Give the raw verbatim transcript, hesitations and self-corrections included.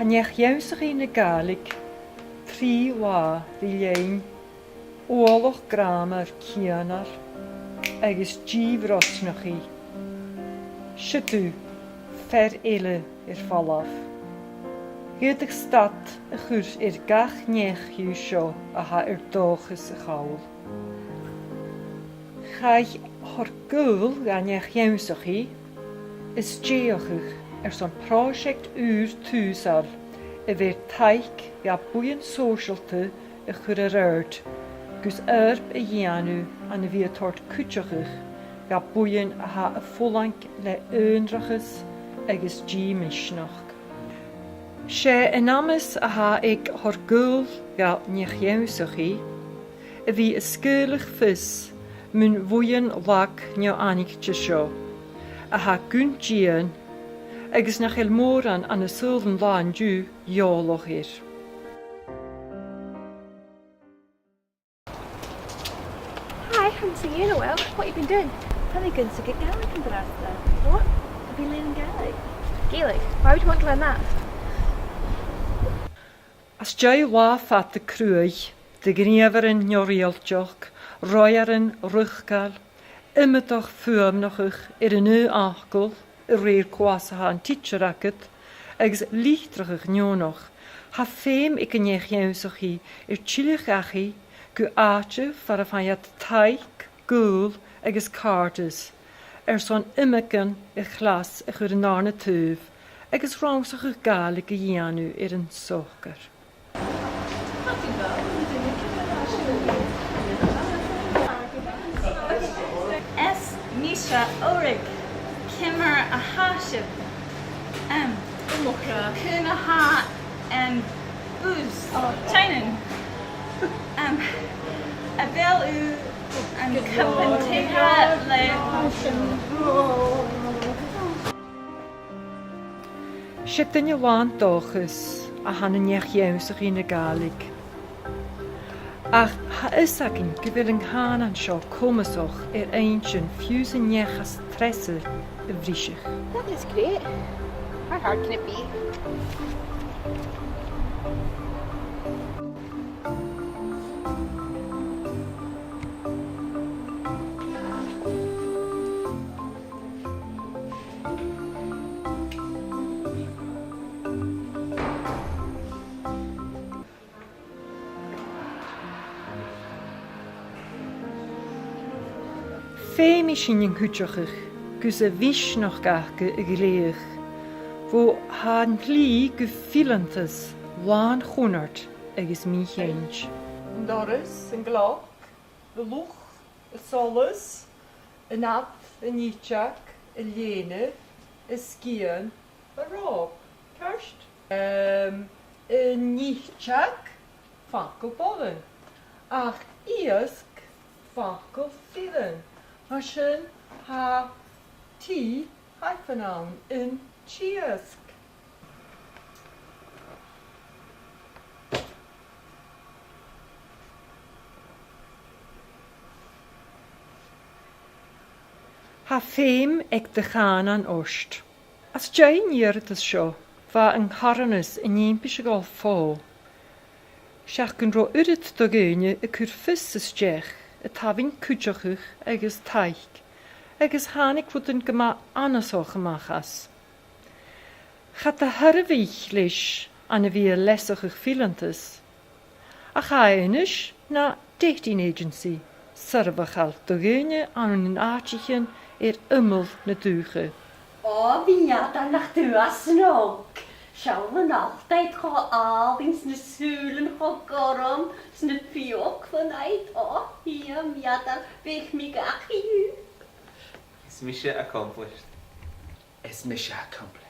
An Each-Ionnsachaidh na Gàidhlig, trì latha ri linn, uallach gràmair cianail agus dìbhrosnachaidh. Siud thu, fear eile air falbh. Dh'fhaodadh stad a chur air gach neach dhiubh seo a tha air dòchas a chall. Chaidh thoirt gaol dhan each-ionnsachaidh a stèidheachadh airson pròiseact ùr tùsail a bheir taic dha buidheann sòisealta a chur air adhart gus oidhirp a dhèanamh ann a bhith a' toirt cuideachadh dha buidheann a tha a' fulang le aonranachas agus dìmisneachd. 'S e an amas a tha aig thoirt gaol dhan each-ionnsachaidh a bhith a' sgaoileadh fios mun bhuidheann lag neo-aithnichte seo a tha gun dìon agus nach eil mòran ann an saoghal an latha an-diugh eòlach air. Hi, haven't seen you in a while. What you been doing? Bha mi ag ionnsachadh Gàidhlig an-dràsta. What? I've been learning Gaelic. Gaelic? Why would you want to learn that? Às dèidh latha fada cruaidh de ghnìomhairean neo-riaghailteachd, roimhearan riochdailte, iomadach fuaimneachadh air an aon fhacal a rèir cò às a tha an tidsear agad, agus litreachadh neònach, tha feum aig an each-ionnsachaidh air tilleadh dhachaigh gu àite far am faigh iad taic, gaol agus càirdeas airson iomadh a' chlas a chur an dàrna taobh agus rannsachadh Gàidhlig a dhèanamh air an socair. Is mise Ulrich. Ciamar a tha sibh? Em, ciamar a tha, em, booze, teine? Em, a bheil thu an cuppa tì le... 'S e duine làn dòchais a th' ann an Each-Ionnsachaidh na Gàidhlig. Ach tha fhios againn gu bheil an cànan seo comasach air inntinn fiù 's an neach as treasa a bhriseadh. That is great. How hard can it be? Feumaidh sinn an cuideachadh gus a' mhisneachd aca a ghlèidheadh, bho tha an t-slighe gu fileantas làn chunnart agus mì-chinnt. An doras, an gleoc, an luch, an solas, an ad, an iteag, an lèine, an sgian, an ròp. Ceart? Em, an iteag, facal boireann. Ach iasg, facal fireann. Mar sin, tha T hyphen ann, an t-iasg. Tha feum aig do chànan ort. Às dèidh an iarrtas seo, bha an carthannas an impis a dhol fodha, seach gun robh uiread de dhaoine a' cur fios a-steach, a' tabhann cuideachadh agus taic, agus thàinig rudan gu math annasach a-mach às. Cha do shoirbhich leis ann a bhith a' leasachadh fileantas, ach tha e a-nis na dating agency soirbheachail do dhaoine ann an àiteachan air iomall na dùthcha. Ò, a Mhìcheil, nach tu a tha snog! Seall an allt agad cho àlainn 's na sùilean cho gorm 's na fiaclan agad. Ò, a Mhìcheil, bheir mi dhachaigh thu. Is mise accomplished. Is mise accomplished.